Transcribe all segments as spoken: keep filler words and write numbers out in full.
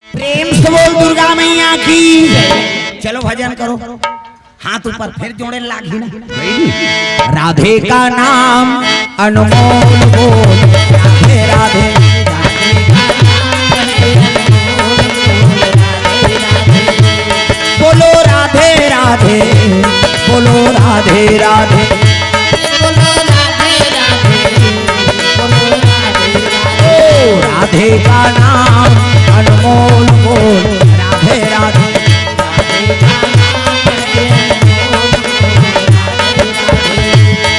प्रेम से बोल दुर्गा मैया की। चलो भजन करो, हाथ ऊपर फिर जोड़े लागी ना। राधे का नाम अनमोल बोल, राधे राधे। बोलो राधे राधे, बोलो राधे राधे। ओ राधे का नाम अनमोल बोल, राधे राधे।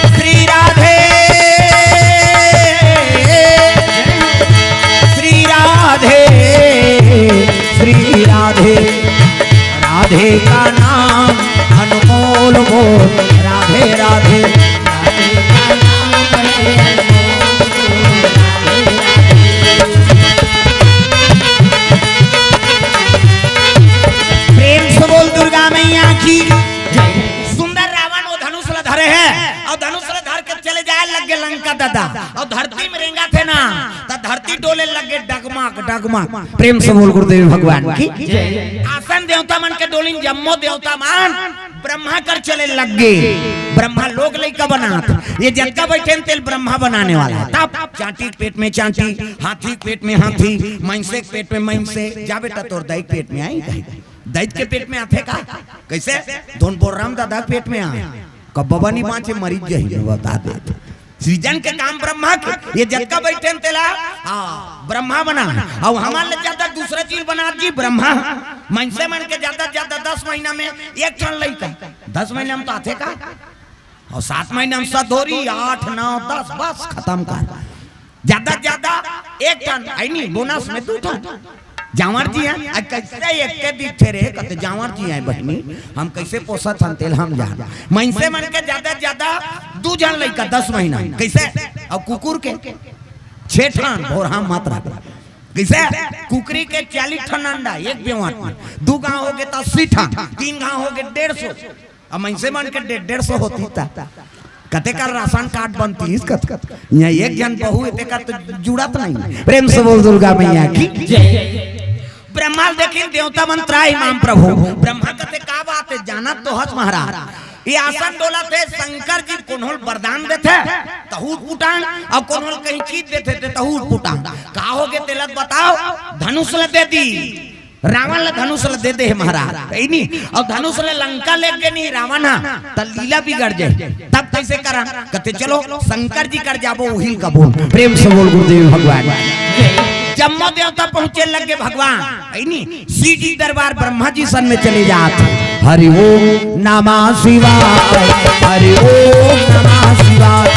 श्री राधे, श्री राधे, श्री राधे। राधे का नाम अनमोल बोल, राधे राधे। प्रेम से बोल दुर्गा मैया की। सुंदर रावण वो धनुष ला धरे हे अउ धनुष ला धर के चले जाए लग गे लंका दादा, अउ धरती में रेंगथे ना, त धरती डोले लग गे डगमग डगमग। प्रेम से बोल गुरुदेव भगवान की। आसन देवता मन के डोलिन, जम्मो देवता मन ब्रह्मा कर चले लग गे। ब्रह्मा लोग लइका बनात, ये जतका बइठे हे तेला ब्रह्मा बनाने वाला हे। तब चांटी के पेट में चांटी, हाथी के पेट में हाथी, मइनसे के पेट में मइनसे। जा बेटा, तोर दाई के पेट में आही, दाई के पेट में आथे का? कइसे? धुन बोल राम दादा के पेट में आ, कब बबा नहीं बाँचे, मरी जाही, मैं बता देत। सृजन के काम ब्रह्मा के, ये जतका बइठे हे तेला, हाँ, ब्रह्मा बना। अउ हमन ले जादा दूसरा चीज बना जी ब्रह्मा। मइनसे मन के जादा जादा दस महीना में एक ठन लइका, दस महीना में तो आथे का? अउ सात महीना में सधोरी, आठ, नौ, दस, बस खतम कर। जादा जादा एक ठन, आई नहीं, बोनस में दू ठन। जांवर जी हे, अ कइसे एक के दिखथे रे, कथे जांवर जी हे बहिनी, हम कइसे पोसत हन तेला हम जान। मइनसे मन के जादा जादा दू झन लइका दस महीना में, कइसे? अउ कुकुर के छे ठन, भोरहा मात्रा। कइसे? कुकरी के चालीस ठन अंडा एक बेंवत में, दू घांव हो गे त अस्सी ठन, तीन घांव हो गे डेढ़ सौ। अब मइनसे मन के डेढ़ डेढ़ सौ होतिस त कते कर राशन कार्ड बनतिस, कत कत। इहाँ एक झन बहू हे तेकर तो जुड़त नहीं। प्रेम से बोल दुर्गा मैया की। ब्रह्मा ल देखिन देवता मन त्राहि माम प्रभु। ब्रह्मा कथे का बात हे, जानत तो हस महाराज, ये आसन डोलत हे, शंकर जी कोनो ल वरदान देथे त उठ पुटांग, अउ कोनो ल कहीं चीज देथे त उठ पुटांग। का हो गे तेला बताओ, धनुष ल दे दी। रावण ल धनुष ल दे दे हे महाराज, हे नी? अउ धनुष ल लंका ले गे नहीं रावण ह, त लीला बिगड़ जाए। तब कइसे करन? कथे चलो शंकर जी कर जाबो, उही ल कबो। प्रेम से बोल गुरुदेव भगवान। जम्मो देवता पहुंचे लग गे भगवान, हे नी? शिव जी दरबार ब्रह्मा जी सन में चले जात। हरि ओम नमः शिवाय, हरि ओम नमः शिवाय।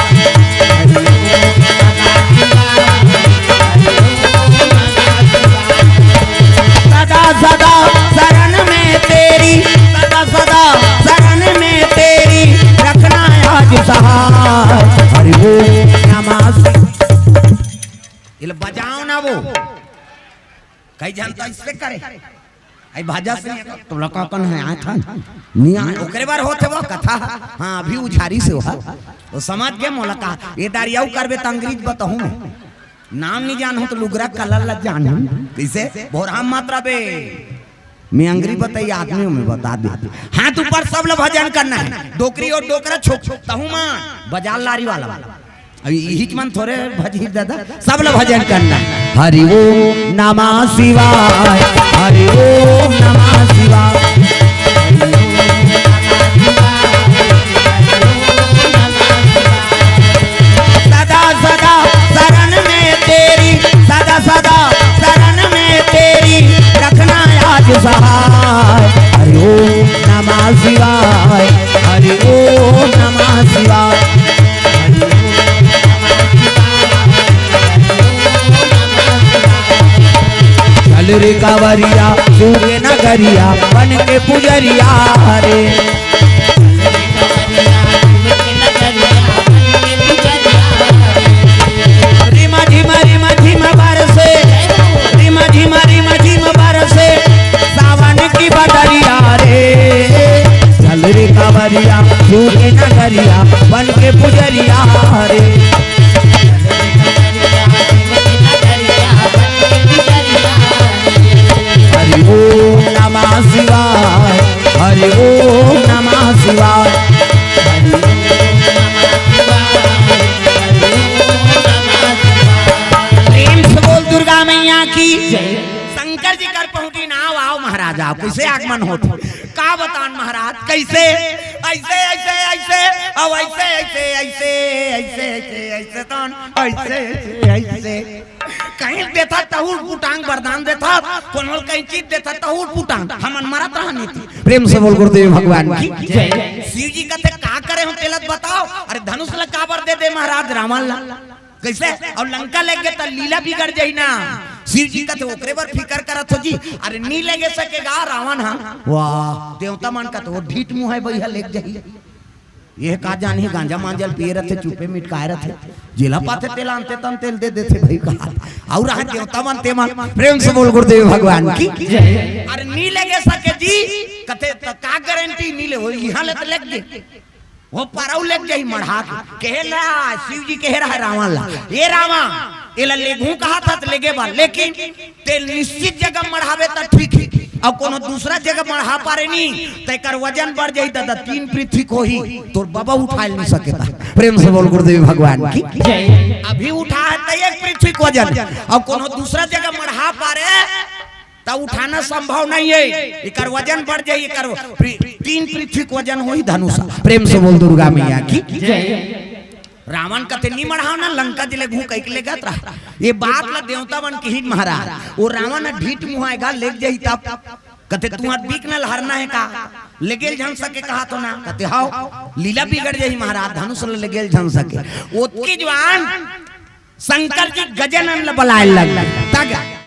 सदा सदा शरण में तेरी, सदा सदा शरण में तेरी, रखना आज सहाय। हरि ओम नमः शिवाय। ये लो बजाओ ना वो, कई जानता इससे करे। आई भाजा से नहीं, तोला का कन हे, आय था। नहीं आय, ओकरे बार होत हे वो कथा। हाँ, अभी उझारी से हो, हाँ। वो समझ के मोला का, ये दारी अउ करबे त अंग्रेज बताहूँ मैं। नाम नहीं जानहूँ त लुगरा कलर ला जानहूँ। कइसे? भोरहा मात्रा बे। मैं अंग्रेज बताई आदमी हूँ, मैं बता दे। हाथ ऊपर, सब ला भजन करना हे। डोकरी अउ डोकरा छोक, तहूँ मा बजार लारी वाला। अब इही मन थोरे भजही दादा, सब ला भजन करना हे। हरि ओम नमः शिवाय, हरि ओम नमः शिवाय। सदा सदा शरण में तेरी, सदा सदा शरण में तेरी, रखना आज सहाय। हरि ओम नमः शिवाय, हरि ओम नमः शिवाय। चल रे कांवरिया, शिव के नगरिया, बन के पुजरिया रे। रिमा झिमा, रिमा झिमा बरसे, रिमा झिमा, रिमा झिमा बरसे, सावन की बदरिया रे। चल रे कांवरिया, शिव के नगरिया, बन के पुजरिया रे। की जय। शंकर जी कर पहुंची ना, आओ, आओ महाराज, आओ। कैसे आगमन होत? का बतान महाराज, कैसे? ऐसे, ऐसे, ऐसे, अब ऐसे, ऐसे, ऐसे, ऐसे, ऐसे, ऐसे, तन, ऐसे, ऐसे, ऐसे। कहीं देथा तहूर पुटांग वरदान देथा, कोनो कहीं चीज देथा तहूर पुटांग, हमन मरत रहनी थी। प्रेम से बोल गुरुदेव भगवान की जय। शिव जी कहते, "का करे हो तेला बताओ।" "अरे धनुष ला काबर दे दे महाराज रावण ला?" कैसे? और लंका लेके त लीला बिगड़ जाही ना। शिव जी कहते, "ओकरे बर फिकर करत हो जी।" "अरे नी लेगे सकेगा रावण हा।" वाह, देवता मन कहते, "वो ढीठ मुंह है भैया, लेग जाही।" ये का जानही, गांजा मांजल पिए रथे, चुपे मिटकाए रथे, जेला पाथे तेला अंते तन तेल दे देथे भाई का। और रहा देवता मन ते मन। प्रेम से बोल गुरुदेव भगवान की जय। "अरे नी लेगे सके जी।" कहते, "त का गारंटी नी ले, वो इहां ले त लेग गे।" वो परऊ लेग जाही मढ़ा के। कहे ला, शिव जी कहे रहा रावण ला, "ए रावण, एला लेगहूं कहा था त लेगे बर, लेकिन ते निश्चित जगह मढ़ावे त ठीक है, और कोनो दूसरा जगह मढ़ा पारे नी, त एकर वजन बढ़ जाही दादा, तीन पृथ्वी कोही, तोर बाबा उठा नहीं सके ता।" प्रेम से बोल गुरुदेव भगवान की जय। अभी उठा है त एक पृथ्वी के वजन, और कोनो दूसरा जगह मढ़ा पारे त उठाना संभव नहीं है, एकर वजन बढ़ जाही, एकर पृ-, तीन पृथ्वी के वजन होही धनुषा। प्रेम से बोल दुर्गा मैया की जय। रावण कथे, "नी मढ़ाव ना, लंका जिले घू कह के लेगत रहा।" ये बात ला देवता मन किही महाराज, वो रावण ह ढीठ मुहाय गा, लेग जाही तब। कथे, "तुंहर बिक न लहरना है का? लेगेल झन सके कहा तो ना।" कथे, "हाव, लीला बिगड़ जाही महाराज, धनुष ल लेगेल झन सके।" ओतके जुवार शंकर जी गजानन ल बलाए लग गे। तगा